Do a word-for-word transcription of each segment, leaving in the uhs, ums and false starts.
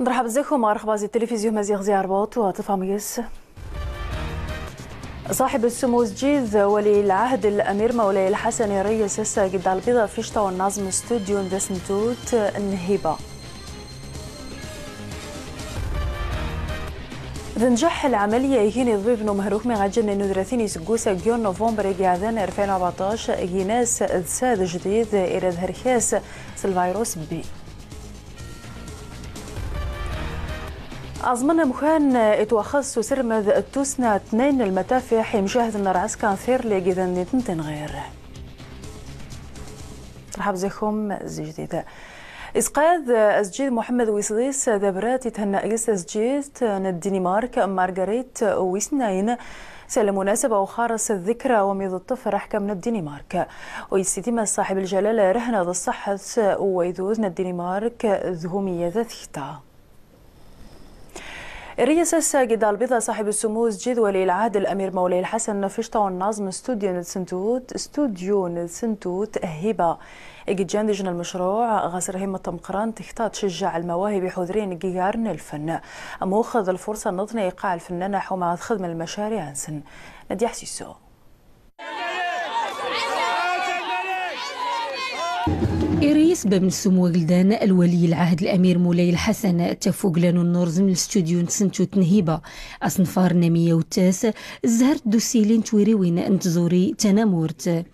Nṛeḥbeḍ zzikum ɣer lexbaṛ zi tilifizyu maziɣ zi Rrbaṭ, wa tfahmem yes. صاحب السمو زجيد ولي العهد الأمير مولاي الحسن الريس الساقي دار البيضاء في شطاو النظم استوديو ندسنتوت النهيبة. D njaḥ lɛamaliya ihin iḍbib n umehrukem iɣaǧen n udratin iseggus n yun nuvember i iɛeddan alfin u rbeɛṭac, gin-as d sad jdid ira d herkas s lvirus B. Aẓmen amkan itwaxes s usirmed d tussna tnayn n lmatafiḥ imjahden n rɛeska n tirli giden n tinɣir. Ṛḥab zikum zi jdid. Isqad azǧid Muḥemmed wis ḍis d abrat ithenna gis tazǧidt n Dinimark Margaret wis nnayn. S lmunasaba uxaṛes d ddikra wam iḍeṭṭef raḥkam n Dinimark. U yessitima ṣaḥib lǧalala rehna d ṣṣeḥḥet u waydud n Dinimark d humiyya da tekta. Irri-yas ass-agi Dar Lbiḍa ṣaḥib ssumu zǧid wali lɛahd Lamir Mawlay Lḥasan fi cṭa unnaẓ n studyu n tsentut, studyu n tsentut Hiba. I yeǧǧan di jna lmecruɛ ɣas rhim n tmeqrant tekta tcejjeɛ lmawahib iḥudrin deg igar n lfen. Am uxed lfurṣa nniḍen i iqaɛ lfennan aḥuma ad xedmen lmacarriɛ-nsen. Nadya Ḥsiso. Irri-yas bab n ssum wageldan lwali lɛahd Lamir Mawlay Lḥasan tafugla n unnuṛẓ n lstudyu n tsentut n Hiba. Asenfar n miya u ttas, zzhert d usili n twiriwin n tẓuri tanamurt.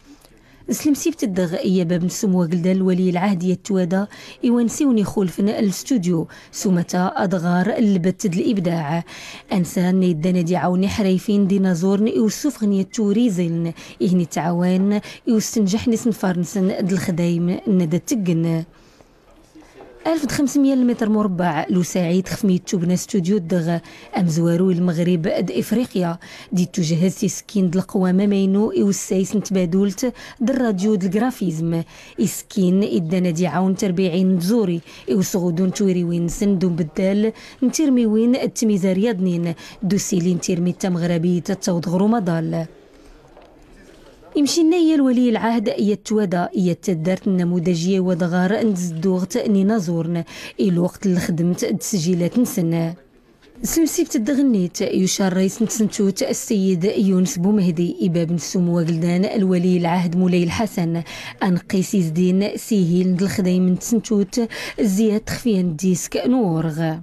S lemsibt ddeɣ i yabab n ssum wageldan lwali lɛahd yat twada i wansiwen ixulfen lstudyu, s umata adɣar lbett d libdaɛ. Ansa nna yeddan ad iɛawen iḥrayfin d inaẓuren i usufɣen yat turiẓin, ihen ittɛawan i ustenjaḥ n isenfar-nsen d lexdayem n da teggen. Alf d xemsemya lmitr murbaɛ, lusaɛid xef mi yettubna studyu ddeɣ amezwaru i Lmeɣrib d Ifriqya, d ittujehhez s isekkin d leqwam amaynu i ussayes n tbadult d rradyu d lgrafizm. Isekkin iddan ad iɛawen terbiɛin n tẓuri i usɣudu n twiriwin-nsen d umbeddal n tirmiwin d tmizar yaḍnin d usili n tirmit tameɣrabit ad tawḍ ɣer umaḍal. Imcinna i lwali lɛahd yat twada yat taddart n namudajiya i wadɣar n tzedduɣt n inaẓuren i lweqt n lexdemt d tesjilat-nsen. S lemsibt ddeɣ nnit, yuca rrais n tsentut Sseyid Yunes Bumehdi i bab n ssum wageldan lwali lɛahd Mulay Lḥasan, aneqqis izdin s ihil n lexdayem n tsentut Ziyad Xfiyan Disk n Wurɣ.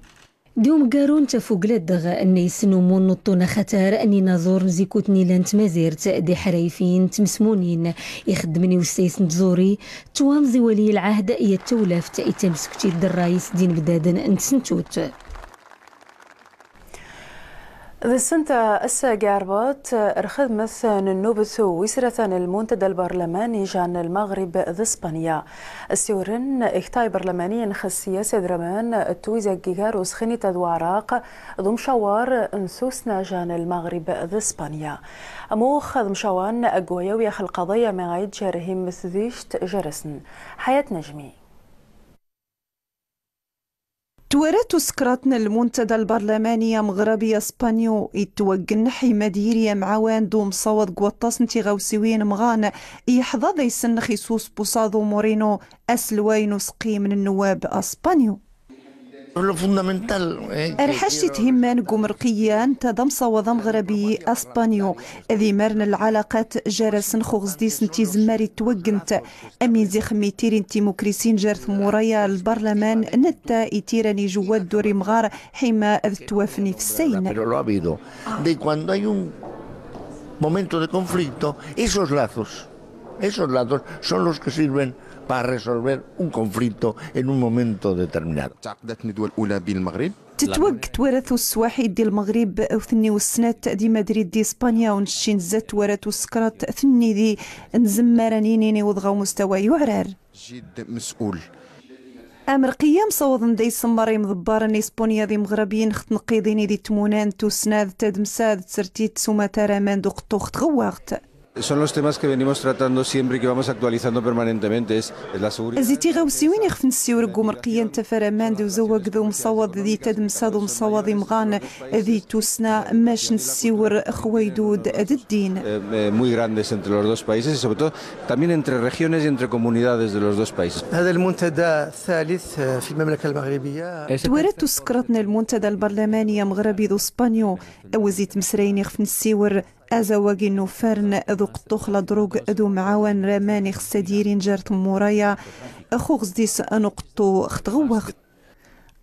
D umgaru n tafugla ddeɣ nna yesnumun n uṭṭun axatar n inaẓuren zi kutni llan tmazirt d iḥrayfin n tmesmunin ixeddmen i ussayes n tẓuri, twamẓ i wali lɛahd yat tawlaft i tamsuktit d rrais d inebdaden n tsentut. D ssent ass-agi Arbaɛt, rxedmet n nnubet wis ratan n lmuntada lbarlamani jan Lmaɣrib d Spanya. Ssiwren ikta ibarlamaniyen xas siyasa d raman twiza gigar usxinita d Uɛraq d umcawar n tussna jan Lmaɣrib d Spanya. Amux ad mcawan agwayaw yax lqaḍaya mi ɣa iǧǧa rhim tdict jar-asen. Ḥayat Najmi. Twarat uskraṭ n lmuntada lbarlamani ameɣrabi aspanyu ittwaggen ḥima d yiri amɛawan d umṣawaḍ deg waṭas n tiɣawsiwin mɣan, yeḥḍa ad yessenx isus n uṣaḍ umur-inu aselway n useqqim n nnwab aspanyu. Lo fundamental, eh, Rḥac i thimman deg umerqiya nta d amṣawaḍ ameɣrabi aspanyu, d imar n lɛalaqat jar-asen x uɣesdis n tizemmar ittwaggent. Amin zi xemmi tirin timukrisin jar tmuraya lbarlaman netta i tiran ijewwad dur imɣar ḥima d twafni fessayn. Pero lo ha habido. De cuando hay un momento de conflicto, esos lazos, esos lazos son los que sirven para resolver un conflicto en un momento determinado. تعقدت الندوة الأولى بالمغرب. Tettweg twarat usswaḥid di Lmeɣrib u tnni u snat di Madrid di Spanya, u nccin zat twarat uskraṭ tnni di nzemmar ad nini iwḍ ɣa umustawa yuɛrar. جد مسؤول. Amerqiya msawḍen da isemmer imḍebbaren n Ispunya d imeɣrabiyen x tneqqiḍin i di tmuna n tussna d tadmsa d tsertit s umata raman d uqeṭṭu x tɣewwaɣt. Son los temas que venimos tratando siempre y que vamos actualizando permanentemente. Es, es la seguridad. Zi tiɣawsiwin ixef nessiwr g umerqiyan tafaraman d uzawag d umsawaḍ di tadmsa d umsawaḍ imɣan di tussna, mac nessiwr x waydud d ddin. Eh, eh, muy grandes entre los dos países y sobre todo también entre regiones y entre comunidades de los dos países. هذا المنتدى الثالث في المملكة المغربية. Twara tuskrat n lmuntada lbarlamani ameɣrabi d uspanyu, awezi tmesrayin ixef nessiwr azawag inufaren d uqeṭṭu x ladrug d umɛawan n raman ixes ad yirin jar temmura-ya x uɣzdis n uqeṭṭu x tɣewwaɣt.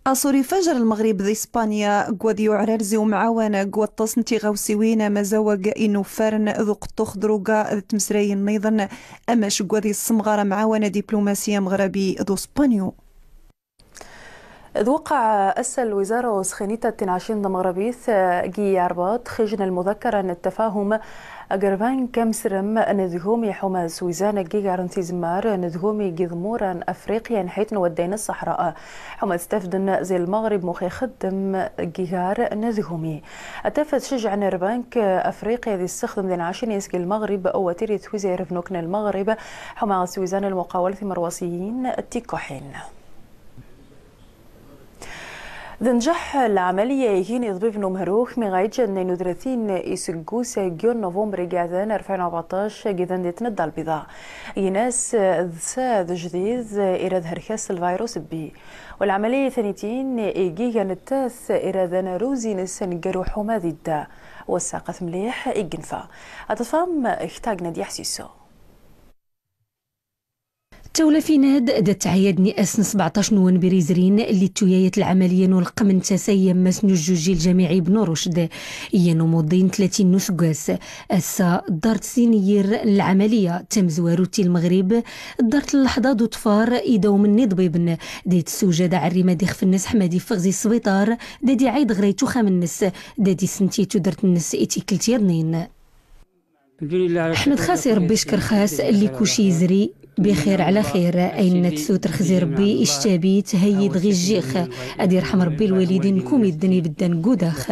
Aṣur ifajer Lmeɣrib d Ispanya g wad yuɛrar zi umɛawan g waṭṭas n tiɣawsiwin am azawag inufaren d uqeṭṭu x druga d tmesrayin nniḍen, amac g wad issemɣar amɛawan adiplumasi ameɣrabi d uspanyu. D weqqa ass-a lwizara usxinit ad tinɛacin d tmeɣrabit, eh, gi yarbaṭ xijn lmudakara n ttafahum agerban kamsrem n dgum iḥuma s wizan gigar n tizmar n dgum i giḍmura n Afriqya nḥit n wadday n ṣṣeḥra. Ḥuma stafden zi Lmeɣrib mux ixeddem gigar n dgumi. Ad tafat cejɛen rbank Afriqya di ssexdem di nɛacin yesgi Lmeɣrib u watir itwiza irbnuk n Lmeɣrib ḥuma s wizan lmuqawal timrwasiyin tikkuḥin. D njaḥ lɛamaliya igin iḍbiben umhruk mi ɣa iǧǧan nnayn udratin iseggus agyu n nuvumber igeɛdan ألفين وأربعطاش gidan di tnedda lbiḍa. Inas d saɛd jdid irad herkas lvirus bbi. U lɛamaliya tanitin igigan ttat irad anaruz ines aneggaru ḥuma d idda. Wassaqat mliḥ igenfa. Ad tfam ktag n ad yaḥsisu. Tawlafinad da tɛyadni ass n sbeɛṭac n wanbir izrin, lli tuyayat lɛamaliya n uleqqem n tasa i yammas n ujjuji ljamiɛi Bnu Rucd, i yan umuḍi n tlatin n useggas. Ass-a, ḍart sin yir n lɛamaliya tamezwarut i Lmeɣrib, ḍart lleḥḍa d uṭfar idawmen n iḍbibn, da itsewjad aɛerrim ad ixef nnes ḥma ad iffeɣ zi sbiṭar, da d-iɛayd ɣer yat uxxam nnes, da d-isenti tudert nnes i tikkelt yaḍnin. Ḥmed xas i Rebbi, ckeṛ xas, lli kuci izri bixir ɛla xir. Ayen tsutrx zi Rebbi ictab-it, hayyi-d ɣ ijjix. Ad irḥem Rebbi lwalidin n kum idden ibeddan g udax.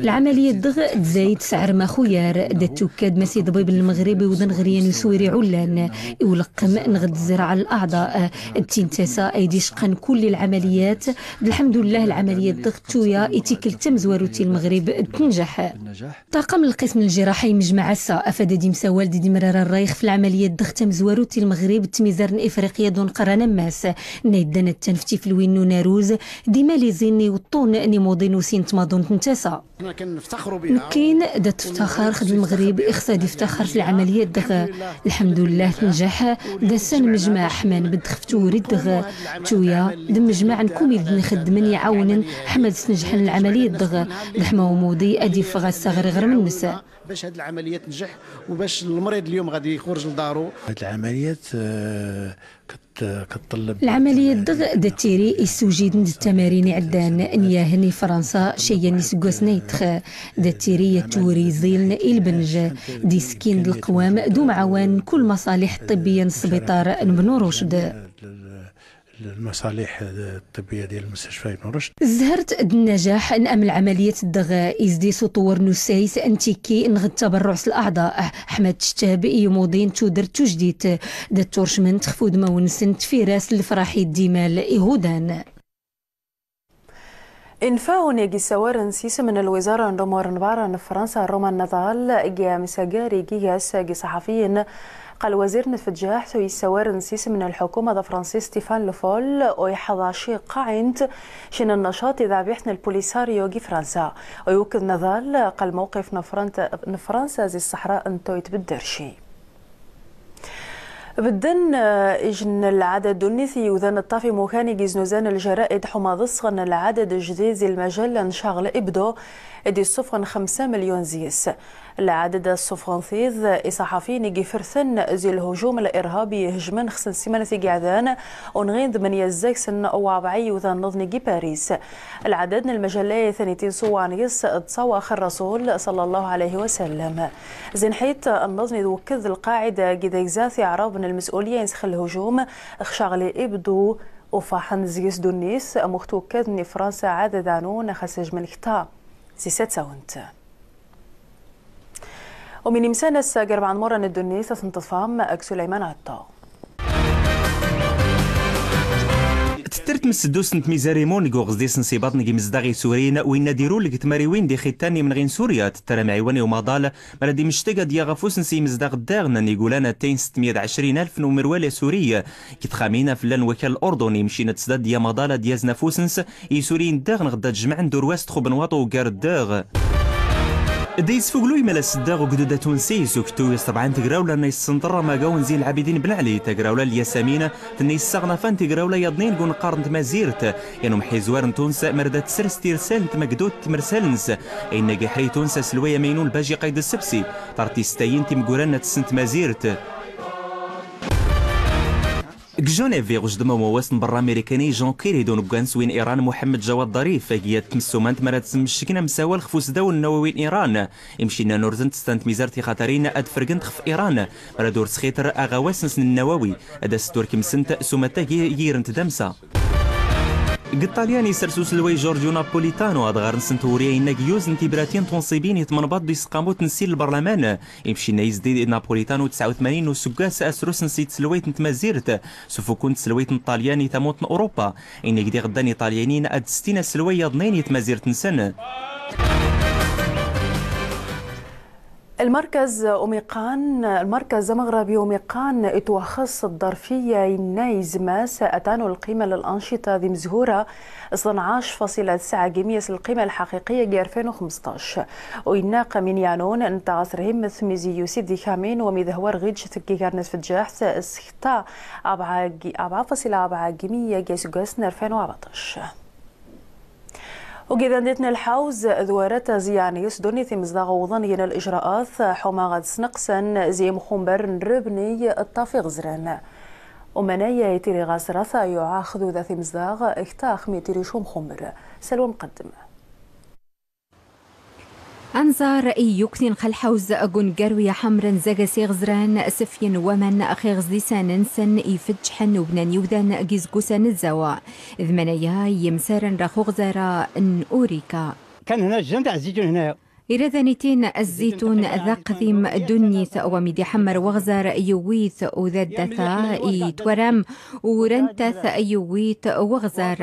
Lɛamaliya-ddeɣ dzayed s ɛerma xuyar, da tukkad mas iḍbibn n Lmeɣrib iwḍen ɣer yan uswir iɛullan i uleqqem neɣ d zzerɛa n laɛḍa. D tin tasa ay d-icqan kulli lɛamaliyat. D lḥemdullah, lɛamaliya-ddeɣ tuya i tikkelt tamezwarut i Lmeɣrib d ttenjaḥ. Ṭṭaqam n lqism n ljiraḥa imejmaɛ ass-a, afad ad imsawal d imrar rray xef lɛamaliya-ddeɣ tamezwarut i Lmeɣrib d tmizar n Ifriqya d unqerran ammas, nna iddan ad tanef tiflwin n unaruz d imaliẓin n iweṭṭun n imuḍin usin n tmaḍunt n tasa. Nekkin da teftaxar xed Lmeɣrib ixes ad iftaxar f lɛamaliya-ddeɣ. Lḥemdullah, tenjaḥ. D ass-a n mejmaɛ ḥma nbedd xef tewri-ddeɣ. Tuya d mejmaɛ n kum idden ixeddmen iɛawnen ḥma ad snejḥen lɛamaliya-ddeɣ. D ḥma umuḍi ad iffeɣ ass-a ɣer iɣrem-nnes. باش هاد العملية تنجح وباش المريض اليوم غادي يخرج لدارو. هاد العمليات، آه، كت-، كتطلب. Lɛamaliya-ddeɣ da tiri issewjiden d tamarin iɛeddan, n yahen i Fransa cayyan iseggasen aytx. Da tiri yat twuri iẓiln i lbenj, d iskin d leqwam d umɛawan n kul maṣaliḥ ṭṭibbiya n sbiṭar n Bnu Rucd. المصالح الطبية ديال المستشفى ابن رشد. Zzhert d nnajaḥ n am lɛamaliyat-ddeɣ, izdis uṭewwer n usayes n tikki neɣ d taberruɛ s laɛḍa, ḥma ad tectab i imuḍin tudert tujdit, da turcment xef udmawen-nsen tfiras n lefraḥ i ddimal ihudan. Infa unnig issawaren s isem n lwiẓara n lumuṛ n baṛṛa n Fransa Roman Nadal, gi amsagar i gigas g iṣaḥafiyen, qal wazir n tfeǧǧaḥt u issawaren s isem n lḥukuma d afransis Stéphane Le Foll, u iḥḍa ci qqaɛint cin n nnacaṭ i dabiḥt n lPolisario gi Fransa, u iwekked Nadal qal mewqif n Frant-, n Fransa zi ṣṣeḥra n tuyt bedder ci. Bedden, eh, ijn lɛadad dunnit i yudan ṭṭaf imukan i giznuzan ljara'id ḥuma d ṣṣɣen lɛadad jdid zi lmajalla n Charlie Hebdo, i d issufɣen xemsa milyun zi-s. Lɛadad ssufɣen tid iṣaḥafiyen i giferten zi lhujum lirhabi ihejmen xs n ssimanat i giɛdan, u nɣin d menya zzags n warbaɛ i yudan nniḍen i gi Paris. Lɛadad n lmajalla tanitin ṣuwwan yis d ṣawax Rrasul ṣalla Llahu ɛalayhi wa sallam. Zi nḥiṭ nniḍen i d wekked lqaɛida gi dagzat iɛraben lmes'uliya ins x lhujum x Charlie Hebdo, u faḥen zzi-s dunnit, mux twekkaden i Fransa ɛad ad anun xas ajmen kta zi satsawent. U min imsan ass-a g rebɛa n tmura n ddunit, ad ten-teḍfam g Suleyman Ɛeṭṭa. Tettert mseddust n tmizar imun g uɣezdis n sibaḍ n yimezdaɣ isuriyen, winna d-irull g tmariwin d ixiṭṭan n imenɣi n Surya, tetter amɛiwen i umaḍal, mi ara d-imecteg ad d-yaɣ afus-nnes i yimezdaɣ ddaɣen n igulan attayen setmya d ɛecrin alef n umerwal asuri. G txamin a fell-an wakal Lurdun, imcinna ad tesdad i amaḍal ad d-yazen afus-nnes i yisuriyen ddaɣen ɣ dda d-jemɛen d urwas txubenwaḍ uggar ddaɣ. Da yesfugluy imalas ddaɣ ugdud atunsi s ukettu i ṣebɛa n tegrawla n yessenṭer amagaw n Zin Lɛabidin Ben Ɛli, tagrawla n Lyasamin, tenna yessaɣen afan tegrawla yaḍnin g uneqqar n tmazirt, yan umḥizwar n Tunes, mi ara da tessers tirsal n tmagdut timersal-nnes, ayenna g iḥri Tunes aselway amaynu Lbaji Qayd Ssebsi, tartistayin timgura n tessent tmazirt. G Genève, iɣ ujdem umawas n berra amirikani John Kerry d uneggan s win Iran Muḥemmed Jawad Darif, agi ad tmessumant mi ara d-smeccgen amsawal xef usdaw n nnawawi n Iran. Imcinna n urzen testan tmizart tixatarin ad fergent xef Iran, mi ara d ur sxiter aɣawas-nsen n nnawawi, ad as-ttwarkemsent s umata gi yir n tdamsa. G Ṭṭalyan, isers uselway Giorgio Napolitano adɣar-nsen n twuri ayenna g yuz n tibratin tunṣibin i tmenbaḍt d iseqqamut n ssil lberlaman. Imcinna izdi Napolitano tesɛa u tmanin n useggas asrus-nnes i tselwayt n tmazirt, s ufukku n tselwayt n Ṭṭalyan i tamunt n Urupa, ayenna g diɣ ddan Iṭalyaniyen ad d-stin aselway yaḍnin i tmazirt-nsen. Lmerkez umiqan, lmerkez ameɣrabi umiqan itwaxes ḍḍerfiya inna izmas atan ulqima l lanṣiṭa d imezhura, tnac fasila tesɛa gimyas lqima lḥaqiqiya g alfin u xmesṭac. U inna qamin yanun n taɣasrhim tmizi yusid di kamin wa midhwar ɣidj tgigar n tfeǧǧaḥt s kta ṛebɛa gi-, ṛebɛa fasila ṛebɛa gimya g iseggasen alfin u ṛebɛṭac. Ugidan di tnelḥawz d warrat ziyan yesdun i timezdaɣ uwḍen gin lejraat ḥuma ɣad sneqsan zi imxumber n rebni ṭṭaf iɣezran. Umanay itiri ɣas rata yuɛa xduda timezdaɣ kta xmi itiri š umxumber. Salwa Mqaddem. Anẓar i yuktin xa lḥawz g uneggaru yaḥamren zagas iɣezran sefyen waman x iɣezdisan-nsen ifeǧǧḥen u bnan iwdan g izeggusan n zzawa. D manaya i yemsaran rax uɣzar-a n Urika. كان هنا الجنة تاع الزيتون هنايا. Iradan itin azzitun d aqdim dunnit, wa mi d-iḥemmer weɣzar yewwi-t, u d addata i twaram, u rant-at yewwi-t weɣzar.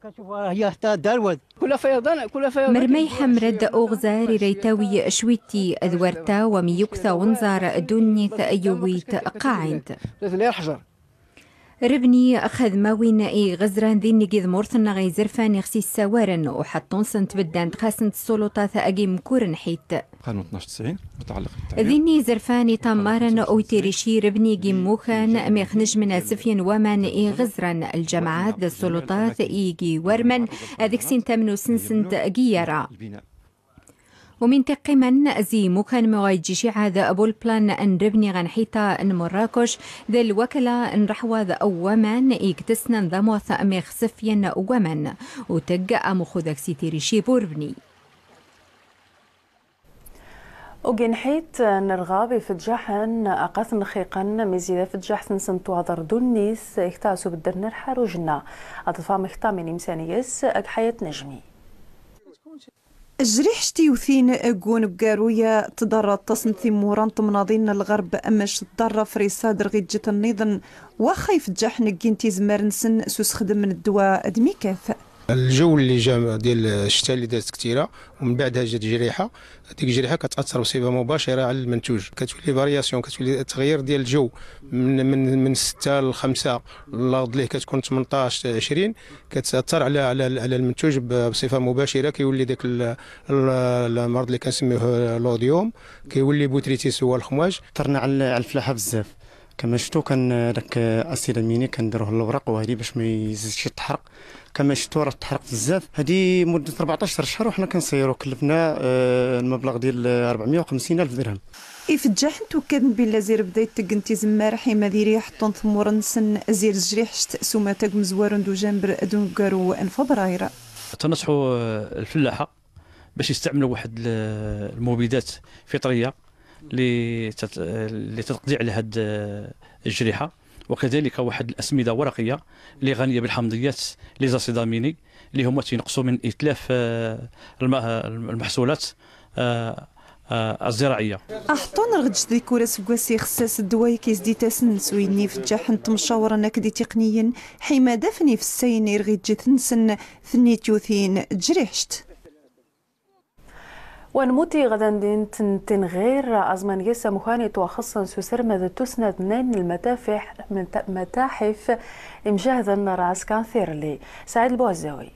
كتشوفها هي حتى دار واد. كل فيضان، كل فيضان. Mer ma iḥemmer-d uɣzar ira itawi cwiṭi d warta, wa mi yukta unẓar dunnit yewwi-t qqaɛint. لا يحجر. Rebni xedmawin i ɣezran d innig i dmurt-nneɣ izerfan ixs issawaren u ḥeṭṭun-sent beddant xasent ṣṣuluṭat agi mkuren ḥit. قانون اثناش تسعين متعلق بالتعليم. D inni izerfan itammaren u itirici rebni gi mmukan mi xnejmen asefyen waman i ɣezran, lǧamɛat d ṣṣuluṭat i gi warmen ad ksin tamnus-nsent gi yara. U min tiqqimen zi imukan mi ɣa iǧǧi ciɛad bulplan n rebni ɣa nḥiṭa n Murrakuc d lwakla n ṛeḥwaḍ n waman i gtessnen d amut mi xsefyen waman. U tegg amuxud aksi tirici bu rebni. Ugi nḥit n rɣab ifeǧǧaḥen aqat nxiqen mi zid afeǧǧaḥt-nsen twaḍer dunnit, ikta s ubedder n rḥar ujenna. Ad tfam ikta min imsan yes ag Ḥayat Nejmi. Jriḥ ctiwtin g uneggaru-ya tḍarra aṭas n timmura n temnaḍin n lɣerb, amac tḍarra Friṣa d rɣiǧet nniḍen, waxa ifeǧǧaḥen ggin tizemmar-nsen s usexdem n ddwa d mikat. الجو اللي جا ديال الشتاء اللي دازت كثيره، ومن بعدها جات جريحه، هذيك الجريحه كتاثر بصفه مباشره على المنتوج، كتولي فارياسيون، كتولي تغيير ديال الجو من من من ستة ل خمسة، الارض اللي كتكون ثمنطاش عشرين، كتاثر على على على المنتوج ب- بصفه مباشره. كيولي داك ال- ال- المرض اللي كنسميوه لوديوم، كيولي بوتريتيس هو الخماج. اثرنا على على الفلاحه بزاف. كما شفتوا كان داك الاسيد اميني كنديروه للورق، وهذه باش ما يزيدش يتحرق. كما شفتوا راه تحرق بزاف. هذه مده أربعطاش شهر وحنا كنصيروا، كلفنا آه، المبلغ ديال أربعمية وخمسين الف درهم. Ifeǧǧaḥen tukkaden billa zir bda itteggen tizemmar ḥima diri ḥeṭṭun tmura-nsen zir zjriḥ ct sumata g umezwaru n dujember d uneggaru n febrayr. تنصحوا الفلاحة باش يستعملوا واحد ال- المبيدات فطرية اللي تت- اللي تقضي على هاد الجريحة، وكذلك واحد الأسمدة ورقية اللي غنية بالحامضيات، لي زاسيد اميني، اللي هما تينقصوا من إتلاف، آه، الم- المحصولات، آه، آه، الزراعية. Aḥeṭṭun rɣ ǧǧet di kul aseggas ixessas ddwa i k-is-d-itasen s winni ifeǧǧaḥen n temcawren akked itiqniyen, ḥima d afni fessayen i rɣ iǧǧet-nsen tnit yutin ǧriḥt. Wanmut iɣdan din n Tinɣir, aẓman gis amkan itwaxeṣṣen s usermed d tussna d nnayn n lmatafiḥ, mata-, mataḥif, imjahden n Raska Tirli. Saɛid Lbuɛzawi.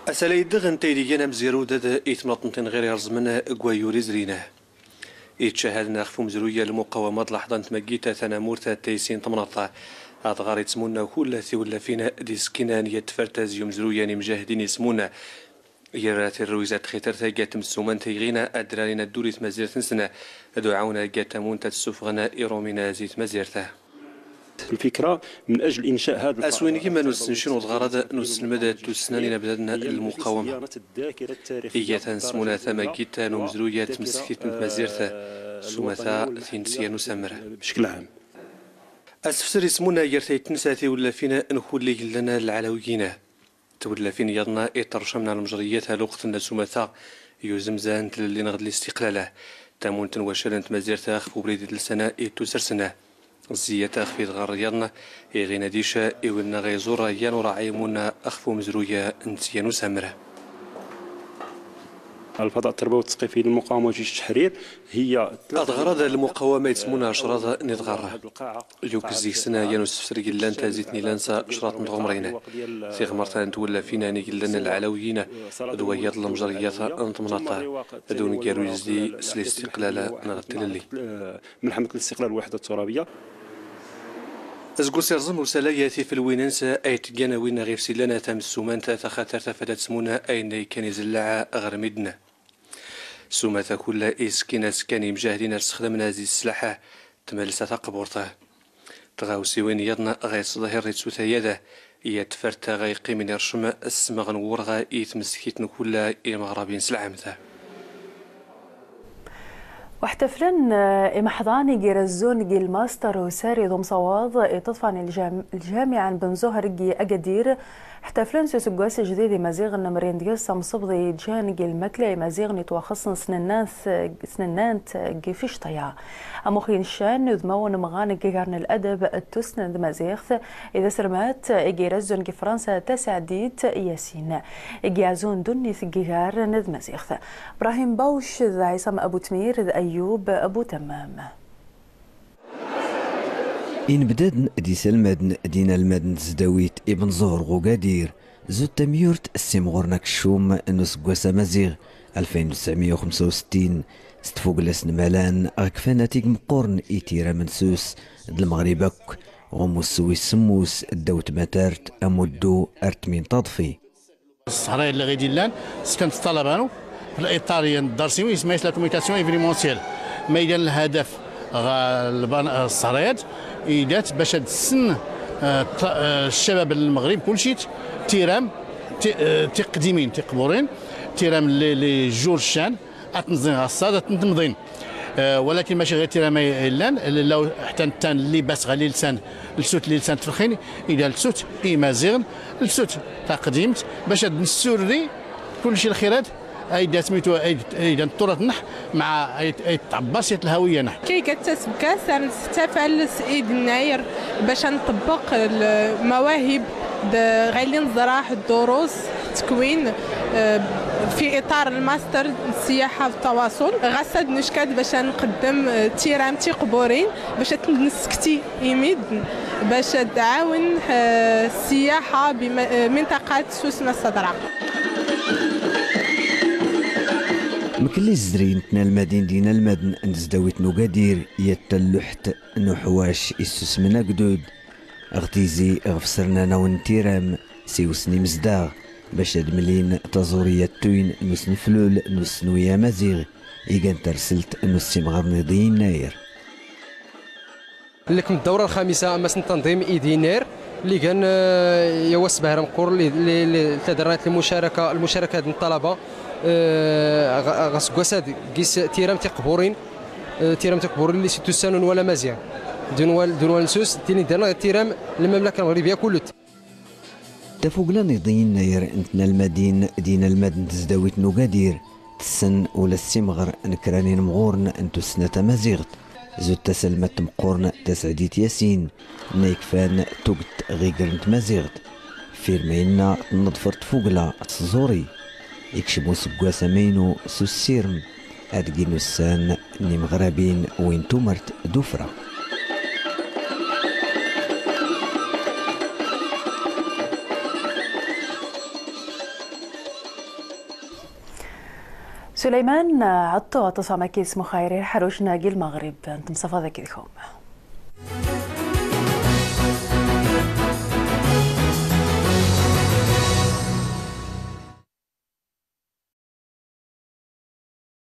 Asalay ddeɣ n taydigan amezgaru d i temnaḍt n Tinɣir irẓmen g wayyur izrin. Ittcahaden ɣef umezruy n lmuqawama d laḥḍa n tmaggit tanamurt taysi n temnaḍt. Adɣar ittmunna kull tiwellafin d-isekkinan i tfert zi umezruy n imjahedin ismun. Ger tirruyza n txitert g tmessumant iɣin ad d-rarin adduri tmazirt-nsen d uɛawen g tamunt ad ssufɣen iṛumyen zi tmazirt. الفكرة من أجل إنشاء هذا الفرع. Aswingim n ussencen udɣar-ad n uselmed d tussna n inabdaden n lmuqawama. Iga tansmuna tamaggit n umezruy n tmeskit n tmazirt s umata tinsiya n usammer. بشكل عام. Asefser ismun ger tayt-nnes tiwellafin n kull igelln n lɛalawiyin. Tiwellafin yaḍna iṭṭercamna lmejriyat a luqt-nnes umata, yuzemza n tlelli neɣ d listiqlal. Tamunt n wacal n tmazirt axf ubrid d lsana ittusersen. Zziyat axf idɣar yaḍna, iɣin ad ica iwinna ɣa iẓur yan ur ɛaymun axf umezruy n tsiyan usamr. الفضاء التربوي والتثقيفي للمقاومة وجيش التحرير هي Adɣar-ad n lmuqawama ittmun craḍ n idɣar. Yukk zzig-sen yan usefser yellan tazit n ilan s craḍ n tɣumrin. Tiɣmert n twellafin n igelln n lɛalawiyin d wayyaḍ n lmejriyat n temnaḍt d ungaru yezdi s listiqlal neɣ d tlelli. ملحمة الاستقلال والوحدة الترابية. Seg usirẓem usalay tifelwin-ns ay tggan awin ɣif-s illan tamessumant taxatar tafadat smun ayen ay kan izellaɛ ɣer midden. Sumata kull iskin askan imjahdin ar sexdamen aziz slaḥ tmalsa taqburt. Tɣawsiwin yaḍna ɣay sḍahir itsutayad yat tfert ɣay qqimin ircem ssmaɣ n wurɣa i tmeskit n kull imeɣrabin s lɛamta. Uḥtaflen, eh, imeḥḍan igirazzun gi lmaster usari d umsawaḍ iṭṭfan ljam-, ljamiɛa n Ben Zuher gi Agadir. Ḥtaflen s useggas ajdid imaziɣen mrin deg-s amsebḍ iǧan gi lmakla imaziɣen itwaxeṣṣen s tnennant, s tnennant gi Ficṭaya. Amux incan udmawen mɣan g igar n ladab d tussna n tmaziɣt, id asrmat igirazzun gi Fransa Taseɛdit Yasin, igiɛzun dunnit g igar n tmaziɣt. Brahim Bawc d Ɛisam Abutmir d Ayub Abutammam. Inebdaden d iselmaden d inalmaden n tesdawit Ibn Zuher ɣ Ugadir, zut tamyurt s imɣuren akeččum n useggas amaziɣ alfin u tesɛemya u xemsa u settin, s tfugla-s n Malan ɣ kfan atig meqqoren i tira mensus d Lmeɣrib akk, ɣ umussu wis semmus ddaw tmatart amuddu ar tmin taḍfi. Ṣṣehra yelli ɣid illan, skan ṭṭalaba-nu, fi liṭar n tḍarsiwin, isma-s la communication événementielle. Ma igan lhadaf ɣ lban-, ṣṣehra-ad, idat bac ad ssen, eh, ṭ-, eh, ccabab n Lmeɣrib kulci, tiram, ti-, eh, tiqdimin, tiqburin, tiram li, li jur ccan, ad ten-ẓin ɣaṣṣa, ad ten-temḍin. Eh, walakin mačči ɣir tiram ay llan, illa ḥtta nettan llibas ɣa lilsan, lsut lilsan tfelxin, ida lsut imaziɣen, lsut taqdimt, bac ad nessurri kulci lxirat, ay d asmitu, ay d, ay d turat nneḥ, mɛa ay d, ay d tɛebbas yat lhawiya nneḥ. Kay gat tasebgat, ar nestafal s id nnayr, bac ad nṭebbeq lmawahib, d ɣaylin ẓraḥ, ddurus, ttekwin, eh, fi iṭar lmaster n ssiyaḥa d ttawaṣul. Ɣas ad nckad bac ad nqeddem, eh, tiram tiqburin, bac ad ten-nessekti i midden, bac ad tɛawen, eh, ssiyaḥa bima-, eh, mintaqat Susna Sadraq. Mkelli zedriyen n tnalmadin d inalmaden n tesdawit n Ugadir, yat talluḥt n uḥwac issusmen agdud, ɣ tizi ɣef srnanawen n tiram, siwsen imezdaɣ, bac ad mlin taẓuri yat tuyn n usneflul n ussenwi amaziɣ, igan tarselt n ussimɣer n Iḍ Yennayer. Lkem ddawra lxamisa, ammas n tanḍim Iḍ Yennayer, lli gan, eh, yawa ssbahra meqqur, lli, lli, lli tadernat lmucaraka, lmucaraka n ṭṭalaba, eh, ɣ-, ɣ useggas-ad gis tiram tiqburin, eh, tiram tiqburin lli s ittussan unwal amaziɣ. D unwal, d unwal nsus, tili derna tiram lmamlaka lmeɣribiya kullut. Tafugla n Iḍ Yennayer n tnalmadin d inalmaden n tesdawit n Ugadir, Tessen ula s imɣer n kra n inemɣuren n tussna tamaziɣt. Zut taselmadt meqqoren Taseɛdit Yasin, nna yekfan tuget ɣ iger n tmaziɣt. Firma inna tneḍfer tfugla s tẓuri. Ikcem useggas amaynu s ussirem, ad gin ussan n imeɣrabin win tumert d ufra. Suleyman Ɛeṭṭu, aṭas amakis muxayri ḥrucna gi lmeɣrib n temsafḍa akkidkum.